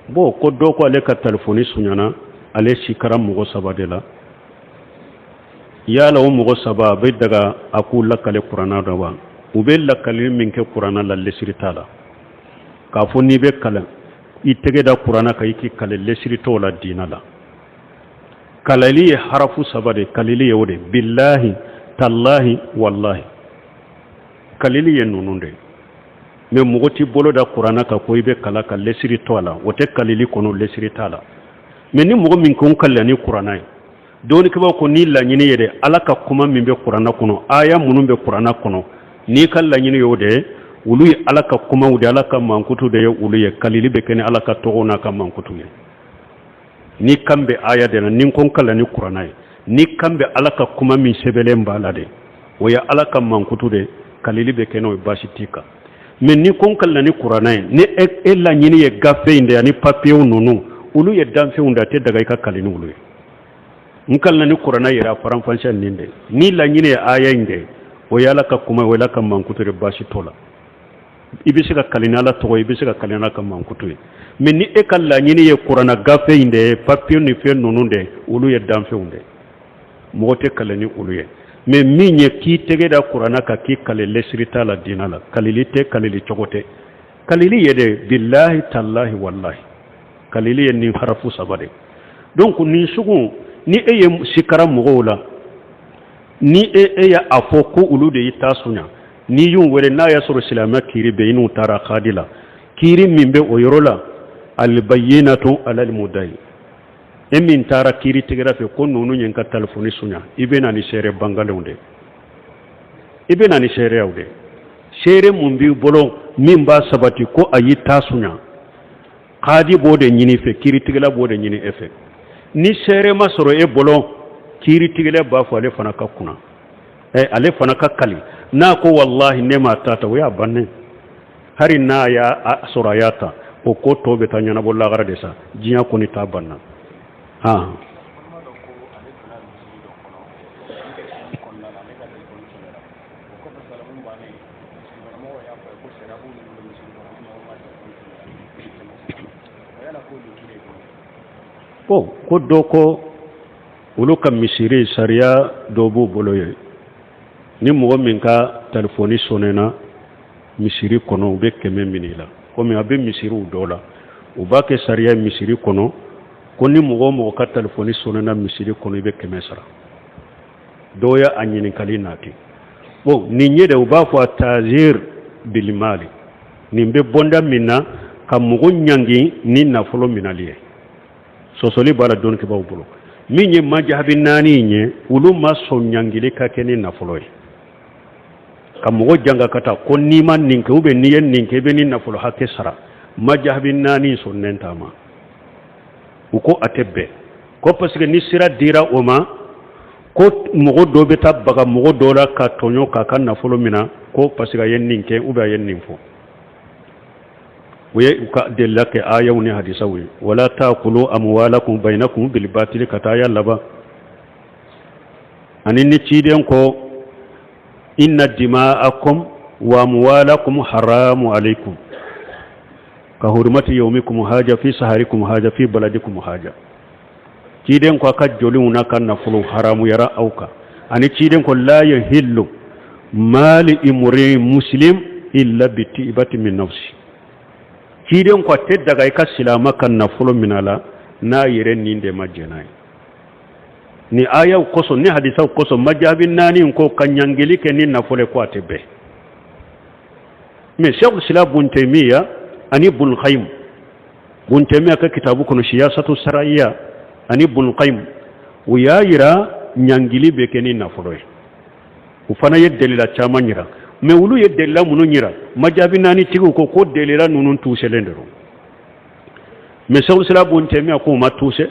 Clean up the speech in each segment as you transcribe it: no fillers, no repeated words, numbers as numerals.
Bon, ko dɔ ko ale ka telefɔni sonyana, ale sikara mɔgɔ saba de la. Yala o mɔgɔ saba, a bɛ daga a k'u lakale kuranna dɔ wa? U bɛ lakale min kɛ kuranna la, lesiri t'a la. K'a fɔ n'i bɛ kalan, i tɛgɛ da kuranna kan, i k'i kale, lesiri t'o la diina la. Kalali ye harafu saba de, kalili ye o de: bilahi, talahi, walahi. Kalili ye ninnu de. Mais mɔgɔ t'i bolo da kuranna kan ko i bɛ kala ka lesiri to a la, o tɛ kalili kɔnɔ, lesiri t'a la. Mais ni mɔgɔ min ko n kalila ni kuranna ye, dɔnnikɛbaaw ko ni laɲini ye dɛ, Ala ka kuma min bɛ kuranna kɔnɔ, aya minnu bɛ kuranna kɔnɔ, n'i ka laɲini y'o de ye, olu ye Ala ka kumaw de, Ala ka mankutu de ye olu ye. Kalili bɛ kɛ ni Ala ka tɔgɔw n'a ka mankutu ye. Ni kan bɛ aya de la, ni ko n kalila ni kuranna ye, ni kan bɛ Ala ka kuma min sɛbɛnlen b'a la de, o ye Ala ka mankutu de, kalili bɛ kɛ n'o ye, baasi t'i kan. Mais ni ko n kalila ni kuranna ye, ni e laɲini ye gafe in de ani papiyew ninnu, olu ye danfɛnw de, a tɛ daga i ka kali ni olu ye. N kalila ni kuranna yɛrɛ, a faranfasiya nin de, ni laɲini ye aya in de, o ye Ala ka kuma, o ye Ala ka mankutu de, baasi t'o la. I bɛ se ka kali ni Ala tɔgɔ ye, i bɛ se ka kali ni Ala ka mankutu ye. Mais ni e ka laɲini ye kuranna gafe in de ye, papiye ni fɛn ninnu de, olu ye danfɛnw de, mɔgɔ tɛ kali ni olu ye. Mais min ye k'i tɛgɛ da kuranna kan k'i kali, lesiri t'a la diina la. Kalili tɛ, kalili cogo tɛ. Kalili ye de bilahi, talahi, walahi. Kalili ye nin harafu saba de. Donc nin sugu, ni e ye sikara mɔgɔw la, ni e y'a fɔ ko olu de y'i ta sonya, n'i y'u wele, n'a y'a sɔrɔ silamɛ kiiri bɛ i n'u taara kadi la, kiiri min bɛ o yɔrɔ la, albayinatu alal mudda'i. E min taara kiiri tigɛra fɛ ko ninnu ye n ka telefɔni sonya, i bɛ na ni seere bangalenw de, i bɛ na ni seereyaw de. Seere mun b'i bolo min b'a sabati ko a y'i ta sonya, kadi b'o de ɲini fɛ, kiiritigɛla b'o de ɲini e fɛ. Ni seere ma sɔrɔ e bolo, kiiritigɛla b'a fɔ ale fana ka kunna, ale fana ka kali. N'a ko walahi ne m'a ta ta, o y'a bannen. Hari n'a y'a sɔrɔ a y'a ta, o ko tɔ bɛ taa ɲɛnabɔ lagara de sa, diɲɛ kɔni ta banna. Han, bon, ko dɔ ko olu ka misiri sariya dɔ b'u bolo ye, ni mɔgɔ min ka telefɔni sɔnɛna misiri kɔnɔ, u bɛ 100 minɛ i la. Komi a bɛ misiriw dɔ la, u b'a kɛ sariya misiri kɔnɔ ko ni mɔgɔ o mɔgɔ ka telefɔni sɔnɛna misiri kɔnɔ, i bɛ 100 sara. Dɔw y'a ɲininkali nati. Bon, nin ye de, u b'a fɔ a tazir bilimali. Nin bɛ bonda min na ka mɔgɔ ɲangi ni nafolo minali ye, sɔsɔli b'a la dɔnnikɛbaaw bolo. Min ye majahabi naani in ye, olu ma sɔn ɲangili ka kɛ ni nafolo ye, ka mɔgɔ janga ka taa ko n'i ma nin kɛ ou bien n'i ye nin kɛ, i bɛ nin nafolo hakɛ sara. Majahabi naani sɔnnen t'a ma. U ko a tɛ bɛn, ko parce que ni sira dira o ma, ko mɔgɔ dɔ bɛ taa baga mɔgɔ dɔ la ka tɔɲɔ k'a ka nafolo minɛ, ko parce que a ye nin kɛ ou bien a ye nin fɔ. U ye u ka delila kɛ ayaw ni hadisaw ye: wala taakulu amwalakum bainakum bil batili, ka taa aya laban. Ani ni ciden ko inna dima'akum wa amwalakum haramu alaikum ka hurmati yawmikum haja fi saharikum haja fi baladikum haja. Ciden ko a ka joliw n'a ka nafolo haramuyara aw kan. Ani ciden ko la yahillu mali imri muslim illa bi tibati min nafsi. Ciden ko a tɛ daga i ka silama ka nafolo minɛ a la n'a yɛrɛ nin de ma jɛn n'a ye. Ni ayaw kosɔn, ni hadisaw kosɔn, majahabi naani ko ka ɲangili kɛ ni nafolo ye, ko a tɛ bɛn. Mais Cheikh Islam Bun Taymiya ani Bun Qayyim, Bun Taymiya ka kitabu kɔnɔ Siyasatu Saraiya, ani Bun Qayyim, u y'a yira ɲangili bɛ kɛ ni nafolo ye. U fana ye delila caman yira. Mais olu ye delila minnu yira, majahabi naani tigiw ko ko delila ninnu tuuselen de don. Mais Cheikh Islam Bun Taymiya ko u ma tuuse.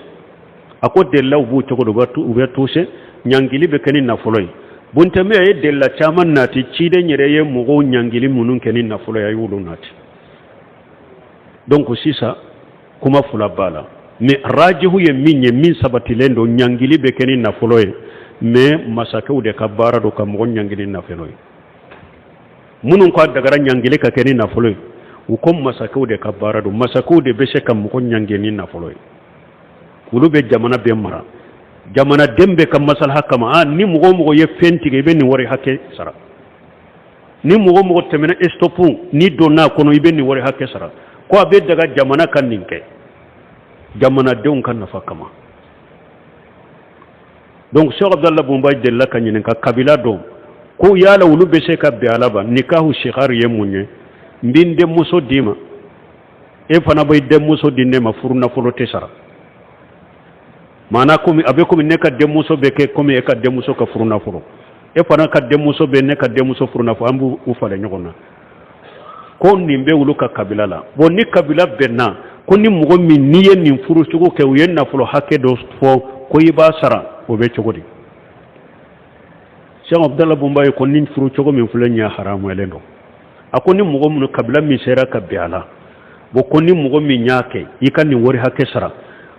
A ko delilaw b'u cogo don, u bɛ tuuse, ɲangili bɛ kɛ ni nafolo ye. Bun Taymiya ye delila caman nati, ciden yɛrɛ ye mɔgɔw ɲangili minnu kɛ ni nafolo ye, a y'olu nati. Donc sisan kuma fila b'a la, mais rajihu ye min ye, min sabatilen don, ɲangili bɛ kɛ ni nafolo ye. Mais masakɛw de ka baara don ka mɔgɔ ɲangili nafolo ye. Minnu ko a dagara ɲangili ka kɛ ni nafolo ye, U ko masakɛw de ka baara don, masakɛw de bɛ se ka mɔgɔ ɲangi ni nafolo ye. Olu bɛ jamana bɛɛ mara jamanaden bɛɛ ka masalaha kama. A ni mɔgɔ o mɔgɔ ye fɛn tigɛ, i bɛ nin wari hakɛ sara. Ni mɔgɔ o mɔgɔ tɛmɛna stop, n'i donna a kɔnɔ, i bɛ nin wari hakɛ sara. Ko a bɛ daga jamana ka nin kɛ jamanadenw ka nafa kama. Donc Cheikh Abdallah Bun Baz delila ka ɲininka kabila dɔ ko yala olu bɛ se ka bɛn a la ba, nikahu sigar ye mun ye? N bɛ n denmuso d'i ma, e fana b'i denmuso di ne ma, furu nafolo tɛ sara. Maana komi a bɛ komi ne ka denmuso bɛ kɛ komi e ka denmuso ka furu nafolo, e fana ka denmuso bɛ ne ka denmuso furu nafolo, an b'u falen ɲɔgɔn na. Ko nin bɛ olu ka kabila la. Bon, ni kabila bɛnna ko ni mɔgɔ min n'i ye nin furu cogo kɛ, u ye nafolo hakɛ dɔ fɔ ko i b'a sara, o bɛ cogo di? Cheikh Abdallah Bun Baz ko nin furu cogo min filɛ nin ye, haramuyalen don. A ko ni mɔgɔ minnu, kabila min sera ka bɛn a la, bon, ko ni mɔgɔ min y'a kɛ, i ka nin wari hakɛ sara,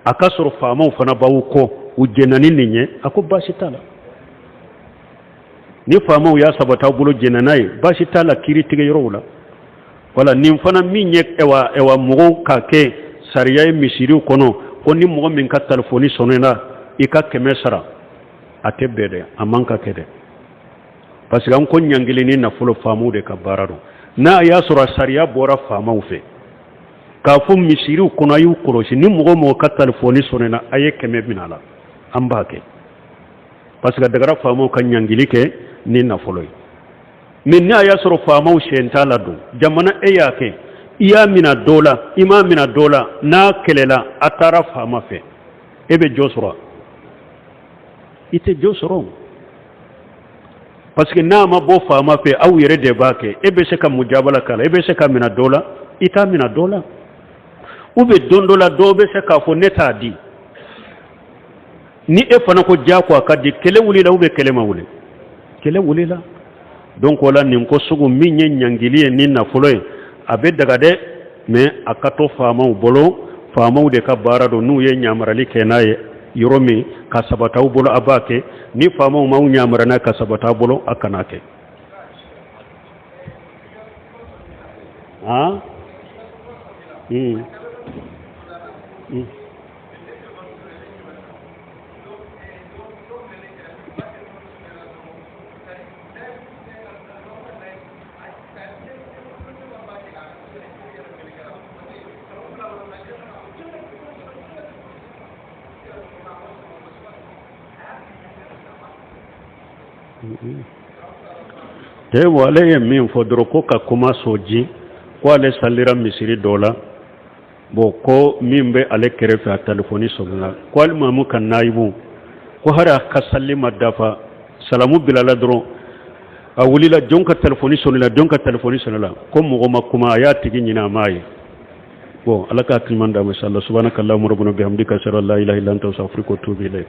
a ka sɔrɔ faamaw fana b'aw kɔ, u jɛnna ni nin ye, a ko baasi t'a la. Ni faamaw y'a sabati aw bolo, jɛnna n'a ye, baasi t'a la kiiri tigɛ yɔrɔw la. Wala nin fana min ye, ɛwa ɛwa, mɔgɔw ka kɛ sariya ye misiriw kɔnɔ ko ni mɔgɔ min ka telefɔni sɔnna, i ka 100 sara, a tɛ bɛn dɛ, a man ka kɛ dɛ, parce que an ko ɲangili ni nafolo, faamaw de ka baara don. N'a y'a sɔrɔ a sariya bɔra faamaw fɛ k'a fɔ misiriw kɔnɔ, a y'u kɔlɔsi, ni mɔgɔ o mɔgɔ ka telefɔni sɔnna, a ye 100 minɛ a la, an b'a kɛ, parce que a dagara faamaw ka ɲangili kɛ ni nafolo ye. Mais n'a y'a sɔrɔ faamaw sen t'a la don, jamana e y'a kɛ, i y'a minɛ dɔ la, i m'a minɛ dɔ la, n'a kɛlɛla, a taara faama fɛ, e bɛ jɔ sɔrɔ? I tɛ jɔ sɔrɔ, parce que n'a ma bɔ faama fɛ, aw yɛrɛ de b'a kɛ. E bɛ se ka mujabala k'a la, e bɛ se ka minɛ dɔ la, i t'a minɛ dɔ la. Ou bien don dɔ la, dɔw bɛ se k'a fɔ ne t'a di. Ni e fana ko diyagoya a ka di, kɛlɛ wulila ou bien kɛlɛ ma wuli? Kɛlɛ wulila. Donc o la, nin ko sugu min ye ɲangili ye ni nafolo ye, a bɛ daga dɛ, mais a ka to faamaw bolo. Faamaw de ka baara don. N'u ye ɲamarali kɛ n'a ye yɔrɔ min ka sabati aw bolo, a b'a kɛ. Ni faamaw m'aw ɲamara n'a ka sabati aw bolo, a kana kɛ. Ah. Te ale ye min fɔ dɔrɔn, ko ka kuma so ji, ko ale salira misiri dɔ la. Bon, ko min bɛ ale kɛrɛfɛ, a telefɔni sɔnna, ko alimamu ka nayibu, ko hari a ka sali ma dafa, salamu bilala dɔrɔn, a wulila, jɔn ka telefɔni sɔnnila, jɔn ka telefɔni sɔnnila? Ko mɔgɔ ma kuma, a y'a tigi ɲini, a m'a ye. Bon, Ala ka hakili ɲuman d'a ma. Inshallah. Subhanaka allahumma rabbana bihamdika, ashhadu an la ilaha illa anta, astaghfiruka wa atubu ilayk.